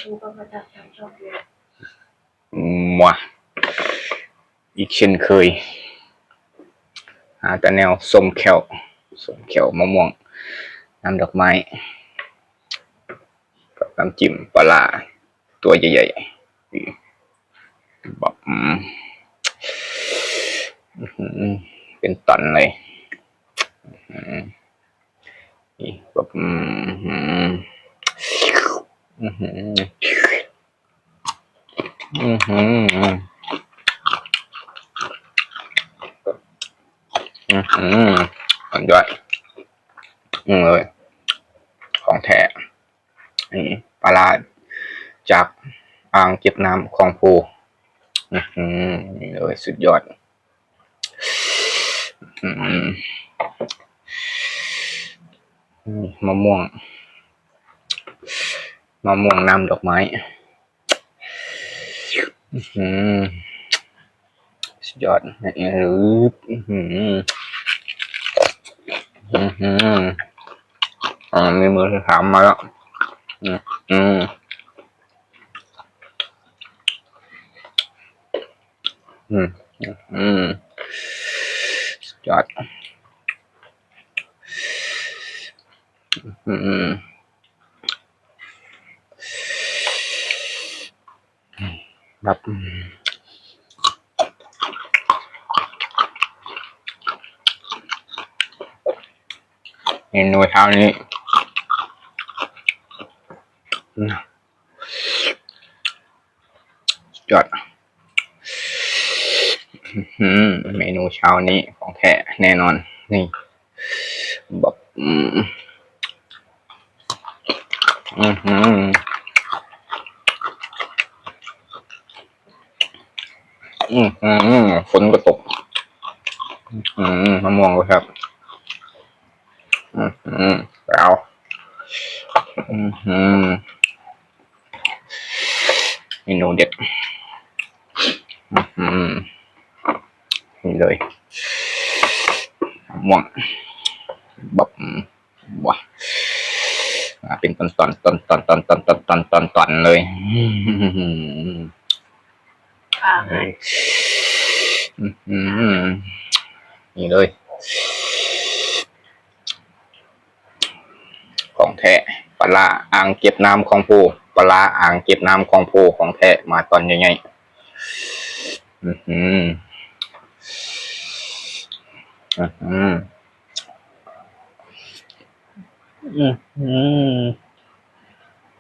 ມາ ອີກເຊັ່ນເຄີຍ ຫາແຕ່ແນວສົ້ມແຂ້ວ ສົ້ມແຂ້ວມະມ່ວງ ນ້ຳດອກໄມ້ ກັບນ້ຳຈິ້ມປາຫຼ້າ ຕົວໃຫຍ່ໆ ບັບ ອືມ ອືມ ເປັນຕອນເລີຍ ອືມ ນີ້ ບັບ ອືມ ອືມ ອືມ ອືມ ສຸດຍອດ ອືມ ເລີຍ ຂອງແທ້ ນີ້ ປາຫຼ້າຈາກອ່າງເກັບນ້ຳຂອງໂພ ອືມ ນີ້ເລີຍ ສຸດຍອດ ອືມ ອືມ ມະມ່ວງ ມະມ່ວງນ້ຳດອກໄມ້ ອືມ ສຸດຍອດ ອືມ ອືມ ອືມ ເມນູທີສາມມາແລ້ວ ອືມ ອືມ ອືມ ອືມ ສຸດຍອດ ອືມ ແບບ ເມນູເຊົ້ານີ້ ອືມ ສຸດຍອດ ອືມ ເມນູເຊົ້ານີ້ຂອງແທ້ແນ່ນອນ ນີ້ ບັກ ອືມ ອືມ ອືມ ຝົນກໍຕົກ ອືມ ມະມ່ວງກໍແຊບ ອືມ ແລ້ວ ອືມ ເມນູເດັດ ອືມ ນີ້ເລີຍ ມ່ວງ ບັບ ອືມ ວ້າ ມາເປັນຕອນໆ ຕອນໆ ຕອນໆ ເລີຍ ອືມ ອືມ ນີ້ເລີຍ ຂອງແທ້ ປາຫຼ້າອ່າງເກັບນ້ຳຂອງໂພ ປາຫຼ້າອ່າງເກັບນ້ຳຂອງໂພ ຂອງແທ້ ມາຕອນໃຫຍ່ໆ ອືມ ອືມ ອືມ